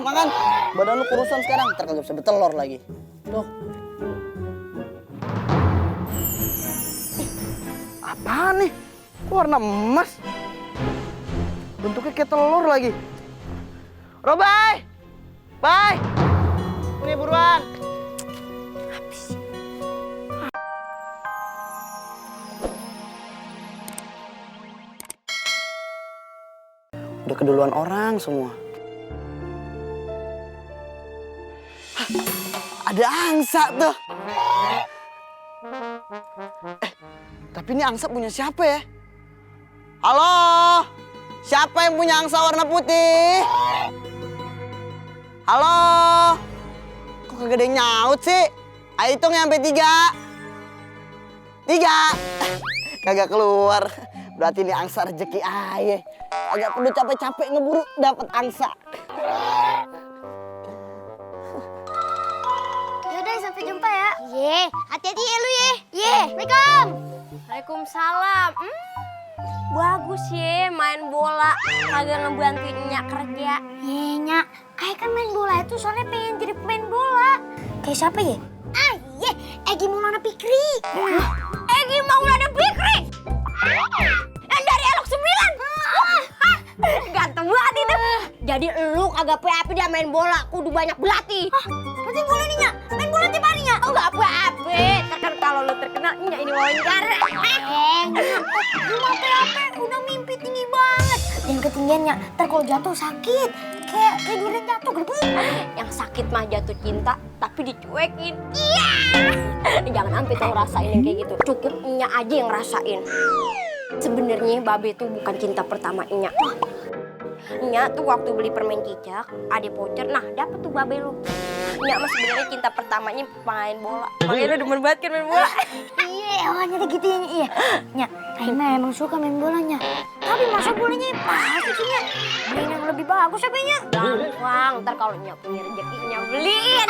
Makan. Badan lu kurusan sekarang, ntar kagak bisa bertelur lagi. Tuh. Apaan nih? Kok warna emas? Bentuknya kayak telur lagi. Robai! Bye! Ini buruan. Habis. Udah keduluan orang semua. Hah, ada angsa tuh. Tapi ini angsa punya siapa ya? Halo? Siapa yang punya angsa warna putih? Halo? Kok kagak ada yang nyaut sih? Ayo hitung ya sampai 3. 3. Kagak keluar. Berarti ini angsa rezeki aye. Agak perlu capek-capek ngeburu dapat angsa. Yaudah, sampai jumpa ya. Ye, hati-hati ya lu ye. Ye, Assalamualaikum. Waalaikumsalam. Bagus ya main bola, kagak ngebantuin Nyak kerja. Ye, Nyak, kayak kan main bola itu soalnya pengen jadi pemain bola. Kayak siapa ya? Ah, ye, Egy Maulana Fikri. Egy Maulana Fikri? Yang dari Elok 9? Ganteng banget itu. Jadi lu kagak apa-apa dia main bola, kudu banyak berlatih. Berarti boleh nih, Nyak? Main bola tiap hari, Nyak? Oh, gak apa-apa. Kan kalau lu terkenal, Nyak ini wawancara. Nyak, belum apa-apa, udah mimpi tinggi banget. Jangan ketinggian, Nyak, ntar kalau jatuh sakit. Kayak durian jatuh, gedebuk. Yang sakit mah jatuh cinta, tapi dicuekin. Iya. Jangan sampai tau rasain yang kayak gitu. Cukup Nyak aja yang rasain. Sebenarnya Babe tuh bukan cinta pertama Nyak. Nyak tuh waktu beli permen cicak, ada voucher, nah dapet tuh Babe lu. Nyak mah sebenarnya cinta pertamanya main bola. Makanya lu demen banget kan main bola. Iya, awalnya gitu ya, iya. Nyak, Raina emang suka main bola, Nyak. Tapi masa bolanya pasti sih, Nyak. Beliin yang lebih bagus apa, Nyak? Gampang, ntar kalau Nyak punya rezeki Nyak beliin.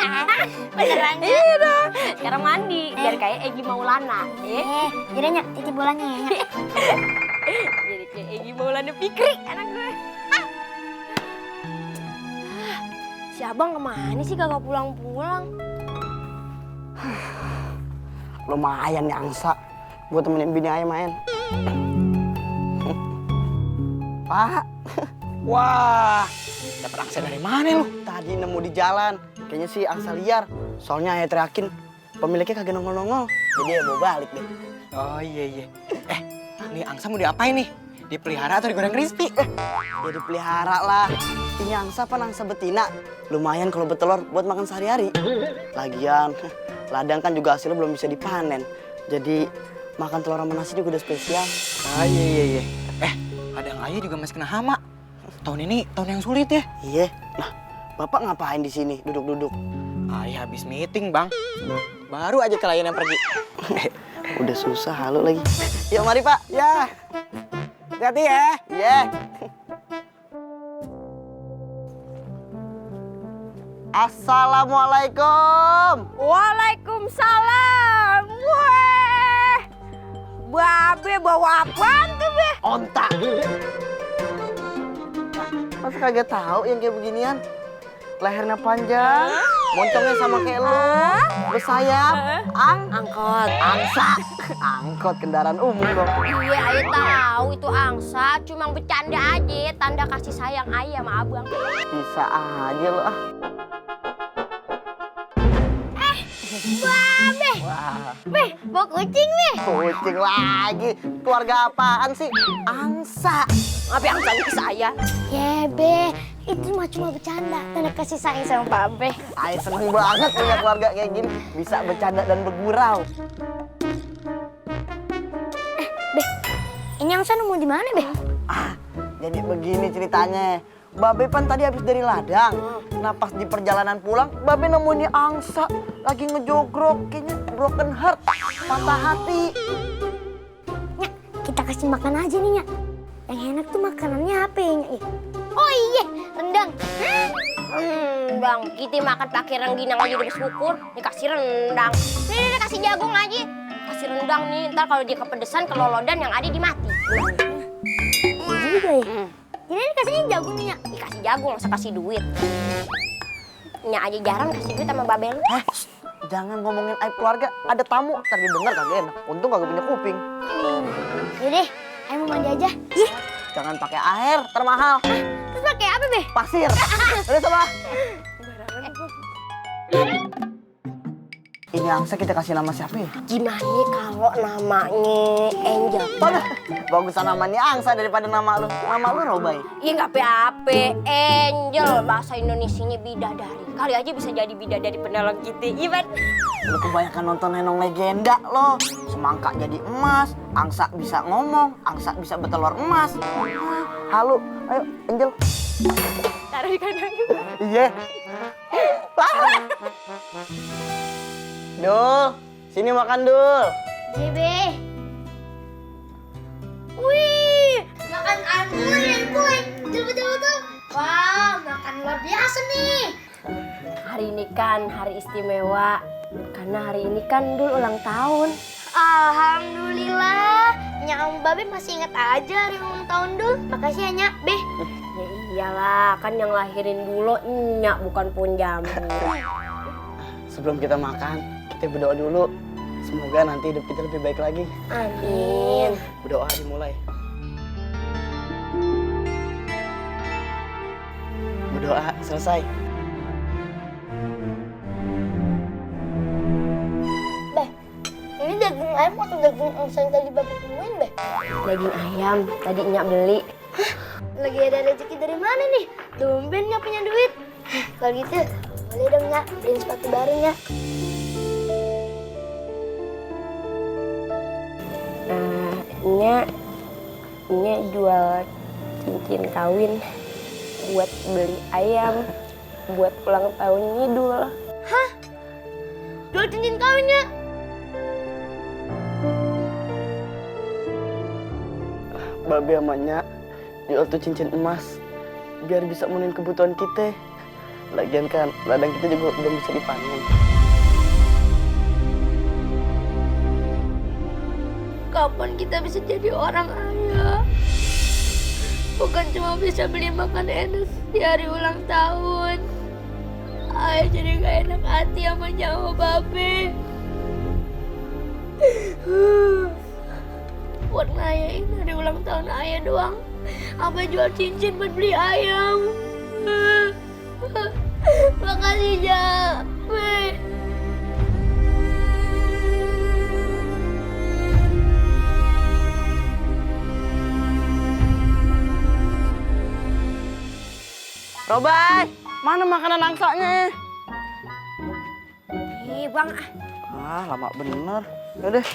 Beneran, Nyak? Iya dong. Sekarang mandi, biar kayak Egy Maulana. Yaudah, Nyak, titip bolanya ya, Nyak. Jadi kayak Egy Maulana Fikri, anak gue. Si abang kemana sih kagak pulang-pulang? Lumayan nih angsa. Gue temenin bini ayah main. Pak. Wah, dapet angsa dari mana lu? Tadi nemu di jalan. Kayaknya sih angsa liar. Soalnya ayah teriakin pemiliknya kagak nongol-nongol. Jadi ya bawa balik deh. Oh iya. Nih angsa mau diapain nih? Dipelihara atau digoreng crispy? Ya dipelihara lah. Ini angsa apa angsa betina? Lumayan kalau bertelur buat makan sehari-hari. Lagian, ladang kan juga hasilnya belum bisa dipanen. Jadi makan telur sama nasi juga udah spesial. Ah iya. Ladang ayah juga masih kena hama. Tahun ini tahun yang sulit ya. Iya. Nah, Bapak ngapain di sini duduk-duduk? Ayah habis meeting, Bang. Baru aja klien yang pergi. Udah susah halu lagi. Yuk mari Pak. Ya. Hati-hati ya. Iya. Assalamualaikum. Waalaikumsalam. Weh, Babe bawa apaan tuh, Be? Onta. Mas kagak tahu yang kayak beginian? Lehernya panjang, moncongnya sama kayak lu, bersayap, Angkot. angsa, angkot kendaraan umum dong. Iya, ayah tahu itu angsa, cuma bercanda aja, tanda kasih sayang ayah sama abang. Bisa aja lu ah. Babe, Wah, Be, bawa kucing, Be. kucing lagi. Keluarga apaan sih? Angsa. Ngapain angsanya ke saya? Ya, Be, itu mah cuma bercanda. Tanda kasih sayang sama Babe. Ay seneng banget punya keluarga kayak gini. Bisa bercanda dan bergurau. Be, ini angsa nemu di mana, Be? Ah, jadi begini ceritanya. Babe pan tadi habis dari ladang. Nah pas di perjalanan pulang, Babe nemu nih angsa lagi ngejogrok, kayaknya broken heart, patah hati. Nyak, kita kasih makan aja nih, Nyak. Yang enak tuh makanannya apa ya, Nyak? Oh iya, rendang. Bang, kita makan pakai rengginang aja udah bersyukur, dikasih rendang. Nih, kasih jagung aja. Kasih rendang nih, ntar kalau dia kepedesan, kelolodan yang ada di mati. Iya juga ya. Ini kasihnya jagung nih, Nya. Dikasih jagung, masa kasih duit. Nya aja jarang kasih duit sama babel. Jangan ngomongin aib keluarga, ada tamu, ntar didengar kagak enak. Untung kagak punya kuping. Yaudah, ayo mau mandi aja. Jangan pakai air, termahal. Terus pakai apa, Be? Pasir. Udah sama. Ini angsa kita kasih nama siapa ya? Gimana kalau namanya Angel? Waduh, bagusan namanya angsa daripada nama lu. Nama lu Robai. Iya nggak apa-apa, Angel bahasa Indonesianya bidadari. Kali aja bisa jadi bidadari penolong kita, Ivan. Lu kebanyakan nonton Nenong Legenda lo. Semangka jadi emas, angsa bisa ngomong, angsa bisa bertelur emas. Halo, ayo Angel. Taruh di kandang. Iya. Dul, sini makan Dul. JB. Wih, makan anggur yang kuy. Betul. Wah, makan luar biasa nih. Hari ini kan hari istimewa. Karena hari ini kan Dul ulang tahun. Alhamdulillah, Nya Babe masih ingat aja hari ulang tahun Dul. Makasih ya, Nya, Be. Ya iyalah, kan yang lahirin dulu Nya bukan pun jambu. Sebelum kita makan, kita berdoa dulu. Semoga nanti hidup kita lebih baik lagi. Amin. Berdoa dimulai. Berdoa selesai. Be, ini daging ayam atau daging angsa yang tadi Babe temuin, Be? Daging ayam tadi Nya beli. Lagi ada rezeki dari mana nih? Tumben Nya punya duit. Kalau gitu, boleh dong Nya beliin sepatu baru Nya. Nya jual cincin kawin buat beli ayam buat ulang tahunnya Dul. Hah? Jual cincin kawin Nya? Babe sama Nya jual tuh cincin emas biar bisa memenuhi kebutuhan kita. Lagian kan ladang kita juga udah bisa dipanen. Kapan kita bisa jadi orang kaya? Bukan cuma bisa beli makan enak di hari ulang tahun. Ayah jadi gak enak hati sama nyawa Babe. Buat ngerayain hari ulang tahun ayah doang. Apa jual cincin buat beli ayam. Makasih ya, Be. Robai, mana makanan angsanya? Ih bang, Lama bener. Udah.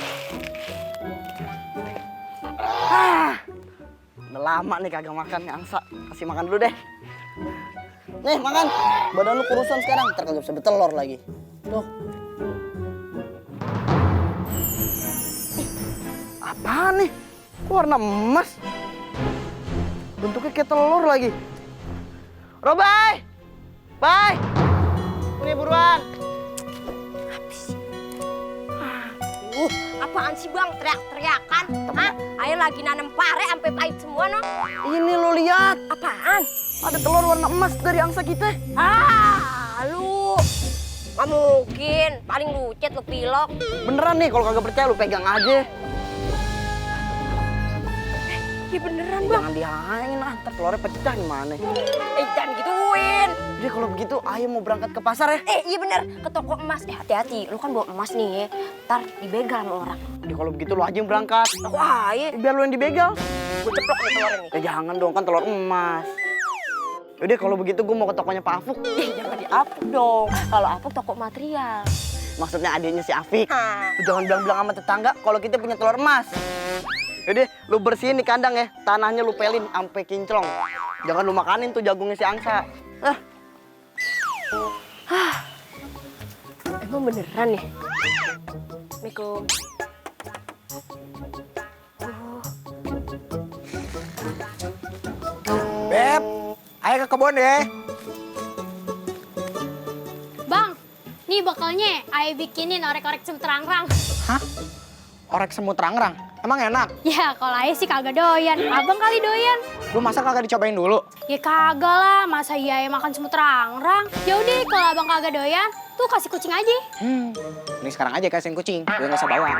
Udah lama nih kagak makan nih angsa. Kasih makan dulu deh. Nih makan. Badan lu kurusan sekarang, ntar kagak bisa bertelur lagi. Tuh. Apaan nih? Kok warna emas? Bentuknya kayak telur lagi. Robai! Bye! Ini buruan. apaan sih bang teriak-teriakan? Hah? Ayo lagi nanam pare sampai pahit semua no. Ini lo lihat. Apaan? Ada telur warna emas dari angsa kita. Lu nggak mungkin, paling lucet lu pilok. Beneran nih, kalau kagak percaya lu pegang aja. Iya beneran bang. Jangan dihangin ah, ntar telurnya pecah gimana. Jangan gituin. Jadi kalau begitu ayo mau berangkat ke pasar ya. Iya bener, ke toko emas. Hati-hati, lu kan bawa emas nih ya. Ntar dibegal sama orang. Jadi kalau begitu lu aja yang berangkat. Wah iya. Biar lu yang dibegal. Gue ceplok nih telurnya nih. Ya jangan dong, kan telur emas. Yaudah kalau begitu gue mau ke tokonya Pak Afuk. Jangan diapuk dong. Kalau apuk toko material. Maksudnya adiknya si Afik. Hah. Lu jangan bilang-bilang sama tetangga kalau kita punya telur emas. Yaudah, lu bersihin di kandang ya. Tanahnya lu pelin sampai kinclong. Jangan lu makanin tuh jagungnya si angsa. Emang beneran ya? Assalamualaikum. Beb, ayo ke kebun deh. Bang, nih bakalnya Ayah bikinin orek-orek semut rangrang. Hah? Orek semut rangrang? Emang enak? Ya, kalau Ayah sih kagak doyan. Abang kali doyan. Lu masa kagak dicobain dulu? Ya kagak lah, masa iya Ayah makan semut rang-rang. Yaudah, kalau abang kagak doyan, tuh kasih kucing aja. Ini sekarang aja kasihin kucing, gue nggak usah bawa.